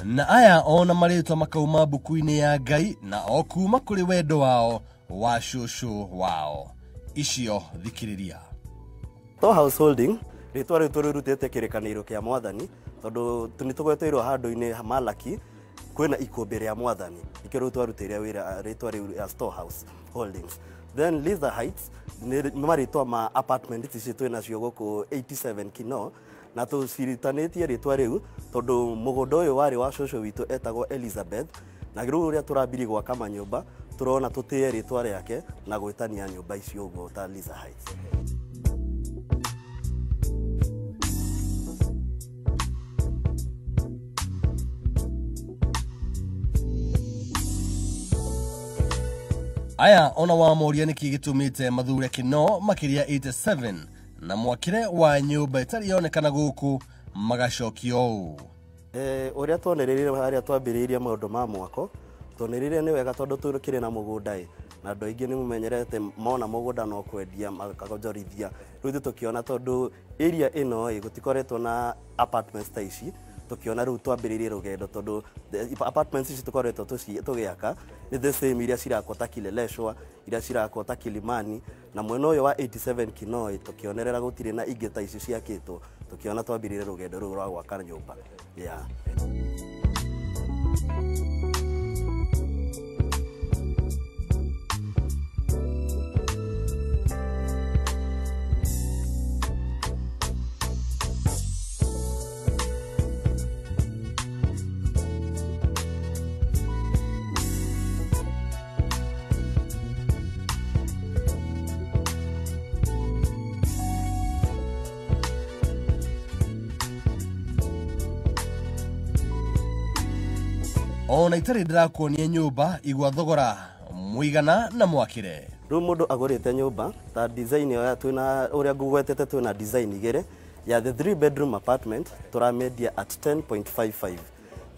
Na aya ona marĩtwa makauma mbuku-inĩ ya Ngai na o kuma kũrĩ wendo wao wa cũcũ wao. Icio thikĩrĩria. Storehouse Holding rĩtwa rĩu tũrĩrutĩte kĩrĩkanĩro kĩa mwathani tondũ nĩ tũgweteirwo handũ-inĩ Malaki kwĩna ikũmbĩ rĩa mwathani, nĩkĩo rĩu twarutĩire wĩra rĩtwa rĩu rĩa Storehouse Holdings. Then Liza Heights nĩ marĩtwa ma apartment ici twĩ nacio gũkũ 87 Kinoo, na tũciritanĩtie rĩtwa rĩu tondũ mũgũnda ũyũ warĩ wa cũcũ witũ etagwo Elizabeth, na rĩu ũrĩa tũrambirie gwaka manyũmba tũrona tũtĩe rĩtwa rĩake na gwĩtania nyũmba icio ũguo ta Liza Heights. Aya ona wamoria nĩkĩ gĩtũmĩte mathure Kinoo makĩria 87 na mwakĩre wa nyũmba ĩtarĩ yonekana gũkũ magacokio ũũ. Ũrĩa tuonereire harĩa twambĩrĩirie maũndũ ma mwako, tuonereire nĩ wega tondũ tũkĩrĩ na mũgũnda ĩ, na andũ aingĩ nĩ mũmenyerete mona mũgũnda no kwendia makagonjorithia. Rĩu ithuĩ tũkĩona tondũ area ĩno ĩ gũtikoretwo na apartments ta ici, tukiona rĩu twambĩrĩirie rũgendo tondũ apartments ici tũkoretwo tũgĩaka nĩ the same iria cirakwo ta Kileleshwa, iria cirakwo ta Kilimani, na mwena ũyũ wa 87 Kinoo tũkĩonerera gũtirĩ na ingĩ ta ici ciakĩtwo, tũkĩona twambĩrĩirie rũgendo rũu rwa gwaka nyũmba. Yeah. Ona itarĩ ndĩrakuonia nyũmba igwa thogora mũigana na mwakĩre. Rĩu mũndũ agũrĩte nyũmba ta design ĩyo ya twĩna ũrĩa ngũgwetete, twĩna design igĩrĩ ya the 3 bedroom apartment tũramendia at 10.55,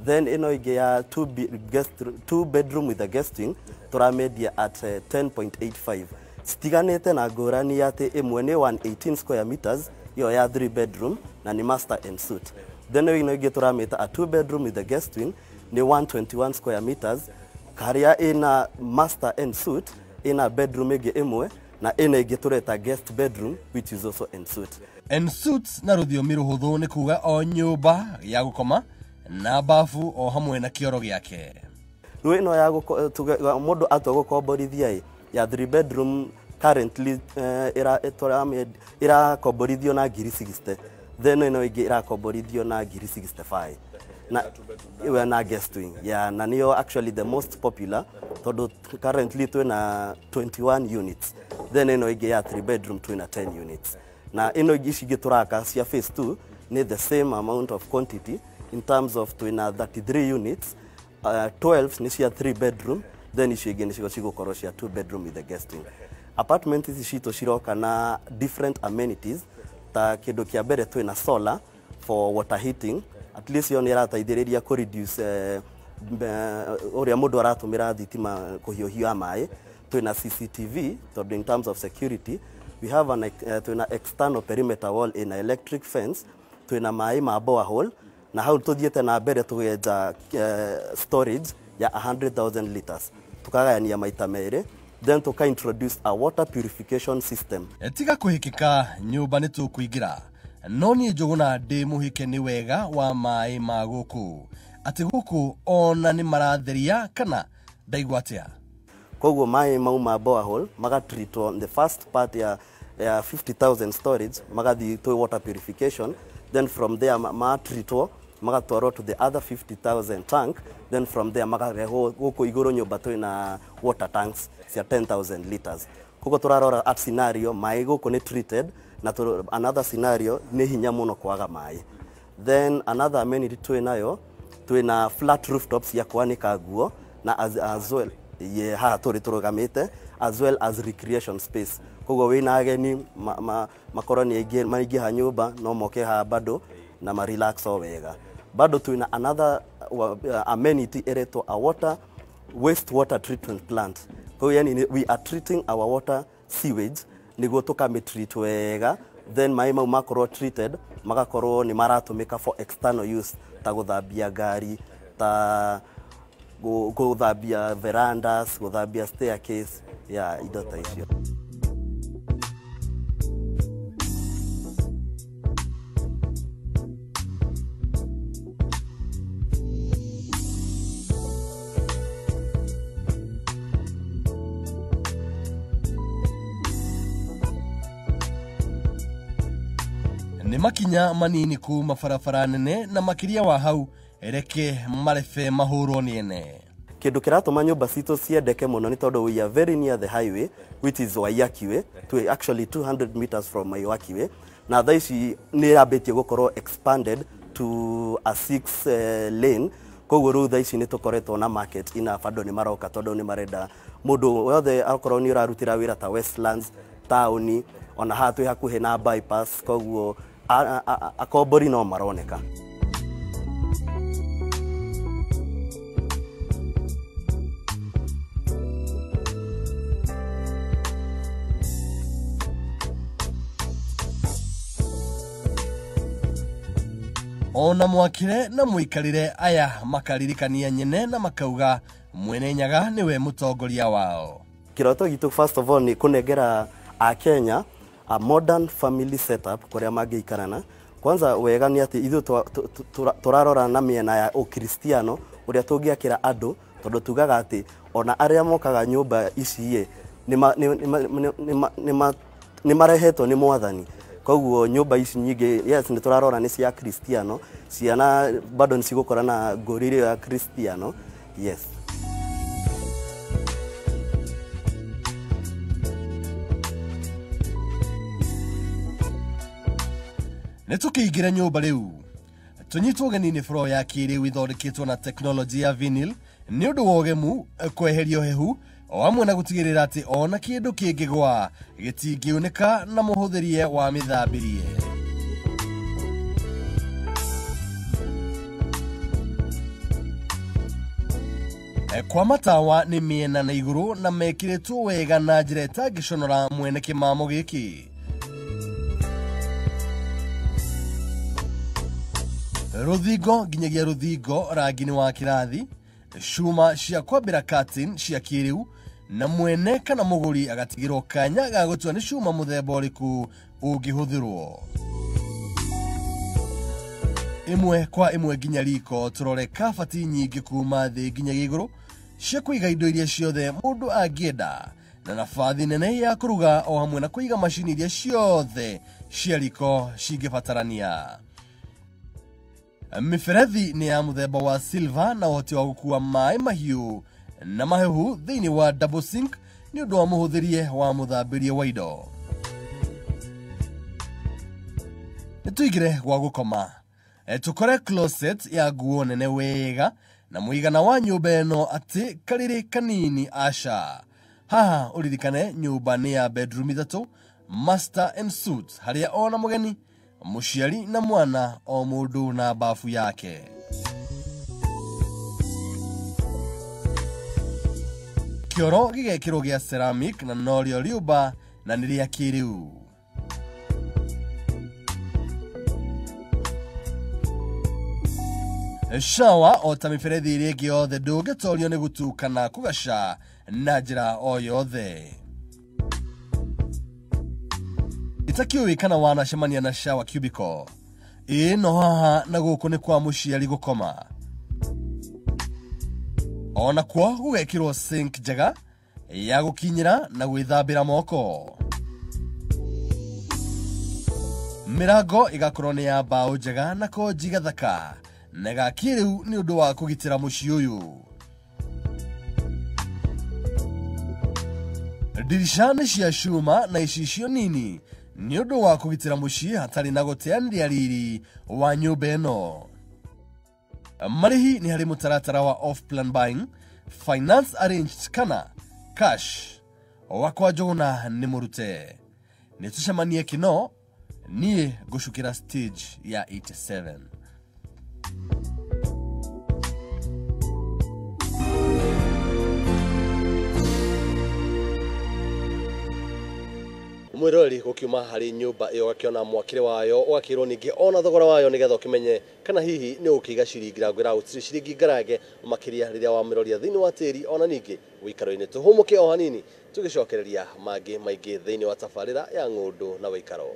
then ĩno ĩngĩ ya 2 bedroom with a guest wing tũramendia at 10.85. Citiganĩte na ngũrani ya atĩ ĩmwe nĩ 118 square meters ĩyo ya 3 bedroom na nĩ master and suite, then ĩno ĩngĩ tũramĩta a 2 bedroom with a guest wing ni 121 square meters harĩa ĩna master and suite, ĩna bedroom ĩngĩ ĩmwe na ĩna ĩngĩ tũreta guest bedroom which is also en suite. En suite na rũthiomi rũhũthũ nĩ kuga o nyũmba ya gũkoma na bafu o hamwe na kĩoro gĩake. Rĩu ĩno ya mũndũ atua gũkomborithia ĩ ya 3 bedroom currently ĩrakomborithio na ngiri 60, then ĩno ĩngĩ ĩrakomborithio na ngiri 65 na na guest wing. Yeah, na niyo actually the most popular tondũ currently twĩna 21 units, then ĩno ĩngĩ ya 3 bedroom twĩna 10 units, na ĩno ĩngĩ ici ingĩ tũraka cia phase 2 nĩ the same amount of quantity in terms of twĩna 33 units, 12 nĩ cia 3 bedroom, then icio ingĩ nĩcio cigũkorwo cia 2 bedroom with the guest wing. Apartment ici citũ ciroka na different amenities ta kĩndũ kĩa mbere twĩna solar for water heating, at least yo nĩ ĩrateithĩrĩria kũ reduce ũrĩa mũndũ aratũmĩra thitima kũhiũhia maĩ. Twĩna CCTV tondũ in terms of security we have an twĩna external perimeter wall in electric fence, twĩna maĩ ma borehole, na hau tũthiĩte na mbere tũgenja storage ya 100,000 liters tukagayania maita merĩ, then tuka introduce a water purification system. Tiga kũhĩkĩka nyũmba nĩ tũkũingĩra, no niĩ Njũgũna ndĩ mũhĩke nĩ wega wa maĩ ma gũkũ, atĩ gũkũ ona nĩ maratheria kana ndaigua atĩa. Koguo maĩ mau ma borehole magatreatwo the first part ya 50,000 storage magathiĩ to water purification, then from there matreatwo magatwarwo to the other 50,000 tank, then from there makarehwo gũkũ igũrũ nyũmba twĩna water tanks cia 10,000 liters. Koguo tũrarora at scenario maĩ gũkũ nĩ treated, na another scenario nĩ hinya mũno kwaga maĩ. Then another amenity twĩ nayo twĩna flat rooftops ya kwanĩka nguo na as well ye haha tũrĩ tũrũgamĩte, as well as recreation space. Koguo wĩna ageni makorwo nĩ aingĩ maingĩha nyũmba no moke haha bado na ma relax o wega. Bado twĩna another amenity ĩretwo a water waste water treatment plant. Koguo yani we are treating our water sewage niguo tũkamĩtreat wega, then maĩ mau makorwo treated magakorwo nĩ maratũmĩka for external use ta gũthambia ngari, ta gũthambia verandas, gũthambia staircase, ya indo ta icio. Nĩ makinya manini kuma barabara nene na makiria wa hau reke marebe mahũrwo nĩ ene. Kĩndũ kĩratũma nyũmba citũ ciendeke mũno nĩ tondũ we are very near the highway, which is Waiyaki Way, to actually 200 meters from Waiyaki Way. Na thaa ici nĩ yambĩtie gũkorwo expanded to a 6 lane. Koguo rĩu thaa ici nĩ tũkoretwo na market ina bado nĩ maroka tondũ nĩ marenda mũndũ wothe akorwo nĩ ũrarutĩra wĩra ta Westlands taũni, ona haha twĩ hakuhĩ na bypass, koguo akombori no maroneka. Ona mwakire na muikarire aya makaririkania nyene na makauga mwene Nyaga niwe mutongoria wao. Kiroto gitu first of all ni kunengera a Kenya a modern family setup kuria mangĩikarana. Kwanza wega ni ati ithuĩ tũrarora na mĩena ya ũkristiano ũrĩa tũngĩakĩra andũ, tondũ tugaga atĩ ona arĩa mokaga nyũmba ici nĩ marehetwo nĩ mwathani. Koguo nyũmba ici nyingĩ, yes, nĩ tũrarora nĩ cia kristiano, ciana bado nĩ cigũkora na ngũrĩrĩ ya kristiano, yes. Nĩ tũkĩingĩra nyũmba rĩu tũnyitwo ũgeni-inĩ floor ya kĩrĩu ithondeketwo na teknolojĩ ya vinyl nĩ ũndũ wa ũgemu, kweheria ũhehu o hamwe na gũtigĩrĩra atĩ ona kĩndũ kĩngĩgwa gĩtingĩunĩka na mũhũthĩrie wa mĩthambĩrie. Kwa matawa nĩ mĩena na igũrũ na mekĩrĩtwo wega na njĩra ĩtangĩconora mwene kĩmamo gĩkĩ. Rũthingo nginyagia rũthingo rangi-inĩ wa kĩrathi, cuma cia kwambĩra curtain cia kĩrĩu na mwene kana mũgũri agatigĩrwo kanya ga gũtua nĩ cuma mũthemba ũrĩkũ ũngĩhũthĩrwo. Ĩmwe kwa ĩmwe nginya riko tũrore kabati nyingĩ kuma thĩ nginyagia igũrũ cia kũiga indo iria ciothe mũndũ angĩenda na nabathi nene ya kũruga o hamwe na kũiga macini iria ciothe cia riko cingĩbatarania. Mĩberethi nĩ ya mũthemba wa silver na ũhoti wa gũkua maĩ mahiũ na mahehu thĩinĩ wa double sink nĩ ũndũ wa mũhũthĩrie wa mũthambĩrie wa indo. Nĩ tũingĩre gwa gũkoma, tũkore closet ya nguo nene wega na mũigana wa nyũmba ĩno atĩ karĩrĩ kanini aca. Haha ũririkane nyũmba nĩ ya bedroom ithatũ, master and suite, harĩa ona mũgeni, mũciari na mwana o mũndũ na bafu yake. Kĩoro gĩgekĩrwo gĩa ceramic na norĩo rĩũmba na nĩ rĩa kĩrĩu. Shawa o ta mĩberethi ĩrĩa ĩngĩ yothe ndũngĩtorio nĩ gũtu kana kũgaca na njĩra o yothe. Itakiũĩ kana wanacemania na shower cubicle. Ĩĩ no haha na gũkũ nĩ kwa mũciari gũkoma. Ona kuo gũgekĩrwo sink njega ya gũkinyĩra na gwĩthambĩra moko. Mĩrango ĩgakorwo nĩ ya mbaũ njega na konji gathaka na ga kĩrĩu nĩ ũndũ wa kũgitĩra mũciĩ ũyũ. Ndirica nĩ cia cuma na icicio nini nĩ ũndũ wa kũgitĩra mũciĩ hatarĩ na gũteanĩria riri wa nyũmba ĩno. Marĩhi nĩ harĩ mũtaratara wa off plan buying, finance arranged kana cash. Wakwa Njũgũna nĩ mũrute. Nĩ tũcemanie kĩno, niĩ ngũcukĩra stage ya 87. Mwiroreri gukiuma hari nyumba iyo gakiona mwakire wayo ugakirwo ningi ona thogora wayo nigetha ukimenye kana hihi ni ukiiga ciringi rangwira gutiri ciringi ngarange makiria riria wamiroria thiini wa tiri ona ningi wikaro-ini. Tuhumuke o hanini tugicokereria mangi maingi thiini wa tabarira ya ng'ũndũ na wĩikaro.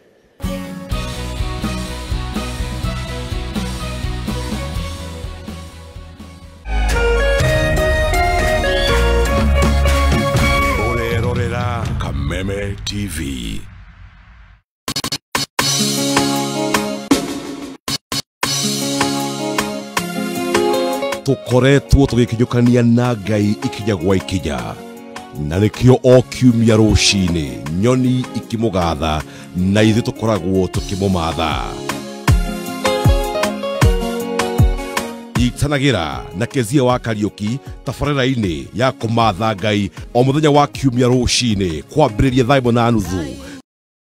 Ũrerorera Kameme TV. Tukoretwo tugikinyũkania na Ngai ikinya gwa ikinya, na nĩkĩo o kiumia rũcinĩ nyoni ikĩmũgatha na ithuĩ tũkoragwo tũkĩmũmatha. Nyitanagĩra na Kezia wa Kariũki tabarĩra-inĩ ya kũmatha Ngai o mũthenya wa kiumia rũcinĩ kwambĩrĩria thaa 1:30